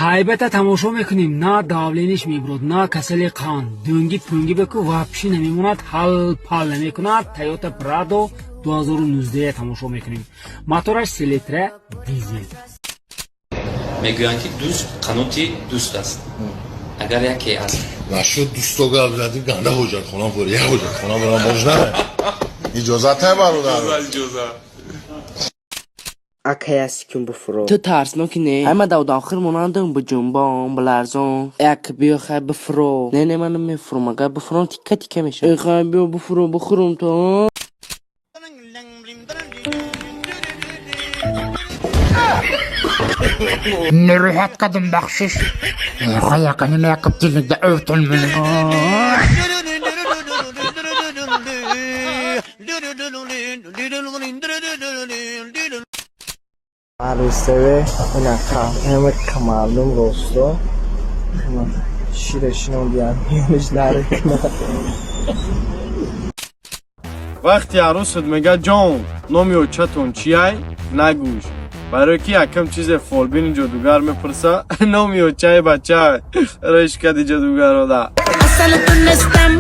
Ҳайбата тамошо мекунем, на давление ш мебурад, на касали қанд, дӯнги пӯнги беку вообще намемонад, ҳал пал намекунад. Тойота Прадо 2019 тамошо мекунем, мотораш селитра, дизел. Мегӯянд, ки дӯст қаноти дӯст аст. Агар яке аз Нашуд, дӯсто гап задӣ, ганда ҳоҷатхона бор, як ҳоҷатхона барам, можно? Иҷозат ҳай, бародар? Акая, секун буфуро. Ту тарсноки не? Ҳама давдохир монандам, биҷунбон, биларзон. Як биё, хай, буфуро. Не, не, ман мефурам, агар буфурам, тикка тикка мешавам. Эй, хай, биё, буфуро, бухӯрам то. Нороҳат кардам, бахшиш. Хаяканим якоб тилнида өвтүлмүн. Арӯсеве инақа ҳамака мардум росто шира шинондиям, миёниш дарк кунад. Вақти арӯсат мега: «Ҷон, номи очатон чиай?» Нагӯш, барое ки якам чизе фолбини ҷодугар мепурса, номи очаи бача решкади ҷодугарода. Асал тунестам,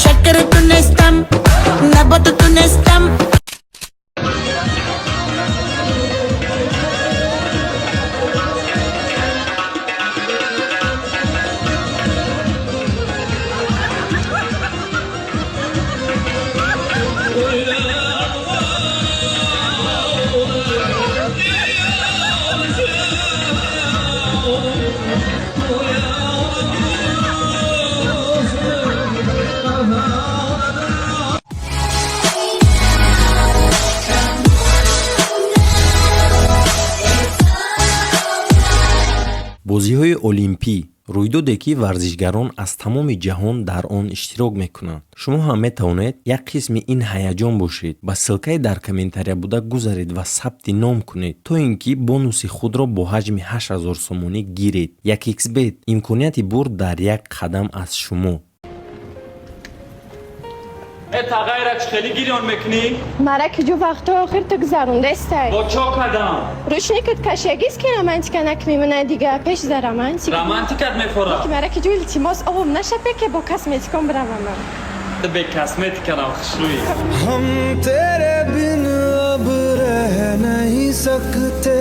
шакар тунестам, набот тунестам. Бозиҳои Олимпӣ — рӯйдоде, ки варзишгарон аз тамоми ҷаҳон дар он иштирок мекунанд. Шумо ҳам метавонед як қисми ин ҳаяҷон бошед. Ба ссылка и дар комментария буда гузаред ва сабти ном кунед, то ин ки бонуси худро бо ҳаҷми 8000 сомонӣ гиред. 1xBet — имконияти бурд дар як қадам аз шумо. Э, тағайра чӣ хеле гирён мекунӣ? Мара ки ҷо вақтҳои охир ту гузарондестай. Бо чо кардам? Ручникат кашягист, ки романтика накунӣ мана дига пеш за романтика. Романтикат мефорад. Ки мара ки ҷо, илтимос, овом нашапе, ки бо косметиком биравамам. Бе косметикарам хушрӯӣ. हम तेरे बिन अब रह नहीं सकते,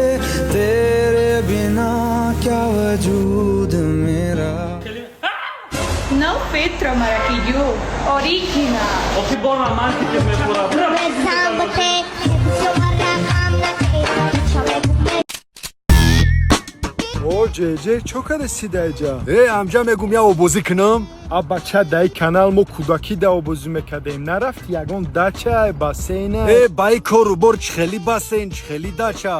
तेरे बिना क्या वजूद मेरा. No filtro, maraquillú. Original. Охи бо романтика мефорад. О, ҷеҷе, чо кардасти даҷа? Э, амҷа, мегум, я обозӣ кунам. А, бача, даи канал мо кӯдакӣ да обозӣ мекардем. Нарафт ягон дача, бассейна? Э, ба и кору бор чӣ хели бассейн, чӣ хели дача?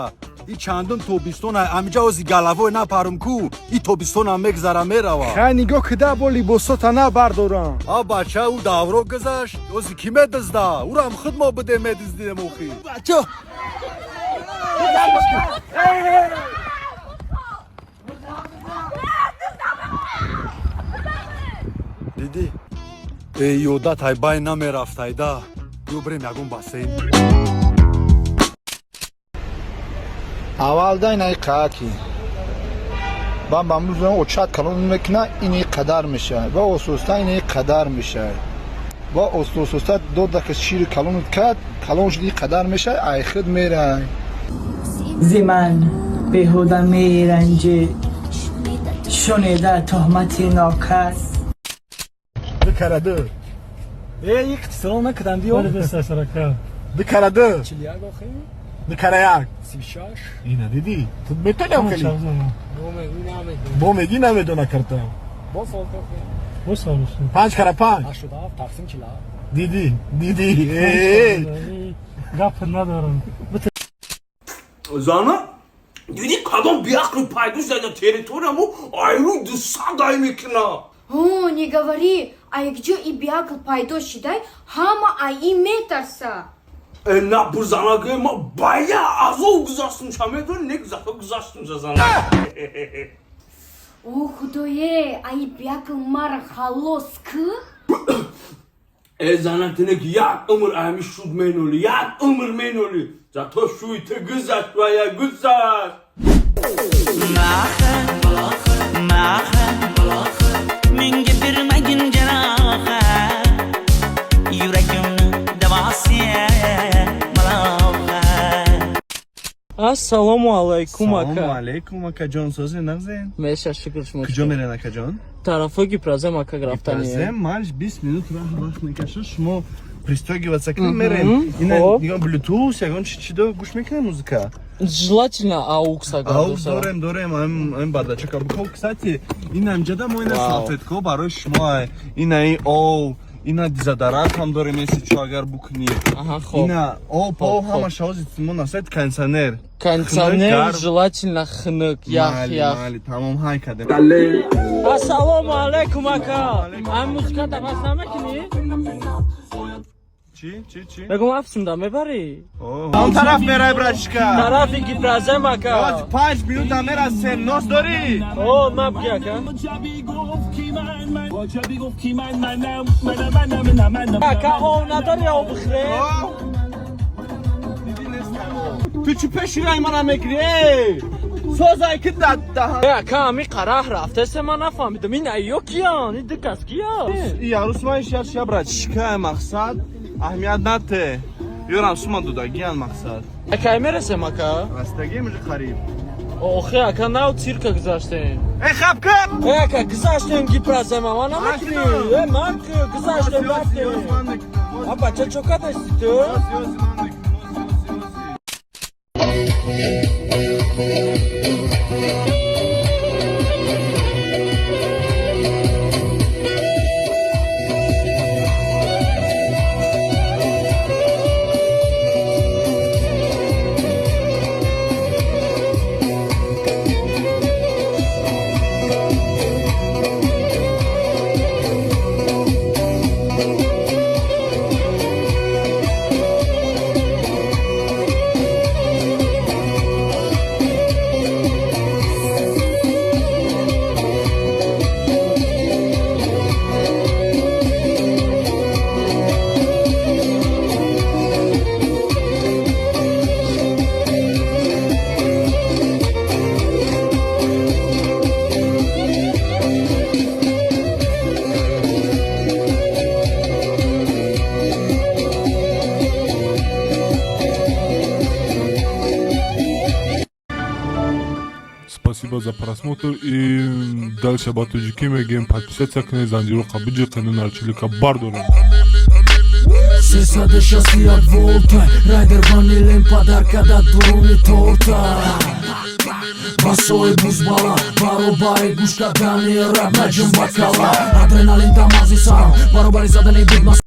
И чандум тобистон амҷа, ози головой напарум ку, и тобистонам мегзара, мерава. Хай, нигоҳ кида, бо либосота набардорам. А, бача, ӯ давро гузашт, ози кӣ медизда? Ӯрам худ мо будем, медиздидем охи. Бачо. Дидӣ? Э, ёдат ай бай намерафтайда. Ё бирем ягон бассейн. Аввал да инаи қааки ба мамрӯз очат калон мекуна, ини қадар мешавад ва ососта ини қадар мешавад ва оста оста дода, ки шири калонат кард, калон шуд, и қадар мешавад, ай худ мерай. Зи ман беҳуда меранҷӣ, шунида туҳмати нокас. Ду кара ду. Э, иқтисол накардам, диё. Ду кара ду. 41 охи. Ду кара як. 36. Ина дидӣ, ту метонам хеле бо мегӣ, намедона картам. Панҷ кара панҷ. 87 тақсим 47. Дидӣ, дидӣ. Гап надорам. Зана, дидӣ, кадом биақли пайдо шуда территориямо, айрӯй дусад ай мекуна. О, не говори, а якҷо и биақл пайдо шидай, ҳама ай и метарса. Э, на бурзанаге, ма бая азов гузаштум, ша медони, не гузашта, гузаштум ша, зана. О, худое, ай биақл мара халос к. Э, зана, тине ки як умр ами шуд меноли, як умр меноли, зато шӯи ту гузашт, вая гузашт. Нахе. Ассалому алайкум, ака. Салому алайкум, акаҷон, созе, нағзен? Меша, шукр, шумо. Куҷо мерен, акаҷон? Тарафои Гипрозем, ака, рафтани. Гипрозем марш 20 минут раҳ вақт мекаша, шумо пристёгиваться кунем, мерем. Ина нигоҳ, Bluetooth, ягон чи чи до гӯш мекунем, музыка. Желательно AUX, агар. AUX дорем, ам бардачока. Бухов, кстати, ин амҷада мо ина салфетко барои шумо, ина ин ов, ина дезодорант ҳам дорем, если чо, агар букунӣ. Ина об, об, ҳама шавози мо насайд, кондиционер. Кондиционер желательно хунук, ях ях. Майли, тамом, ҳай кардем. Ассалому алайкум, ака. Ам музыка даваз намекунӣ? Чӣ, чӣ, чӣ? Мегум, афсимда мебарӣ? Он тараф мерай, братишка. Тарафи Гипрозем, ака. 5 минута мерасем, нос дорӣ? О, ма буги, ака. Ака, об надори, об бихӯре? Ту чӣ пеши рай мана мегирӣ? Созай ки даҳан. Э, ака, ами қараҳ рафтасе, ман нафаҳмидам. Ин айё киян? Ин ду кас киян? Ярус ман шар ша, братишка, мақсад аҳамият нате. Ёрам сума додагиян, мақсад. Ака, мерасем, ака? Растагием уже қариб. Охе, ака, нав цирка гузаштем. Э, хапка! Э, ака, гузаштем Гипрозема, ман намекунӣ. Э, ман гузаштем, рафтем. А бача, чо кардасти ту? Спасибо за просмотр и дальше ба тоҷикӣ мегӯем: подписаться кунед, занҷироқа биҷиқену нарчилика бардорем. 361 волта райдер ванилем подарка да дуруни торта. Басои бузбала баробари гӯш кардани рап наҷум бакала, адреналин дар мағзи сарам баробари задани бит.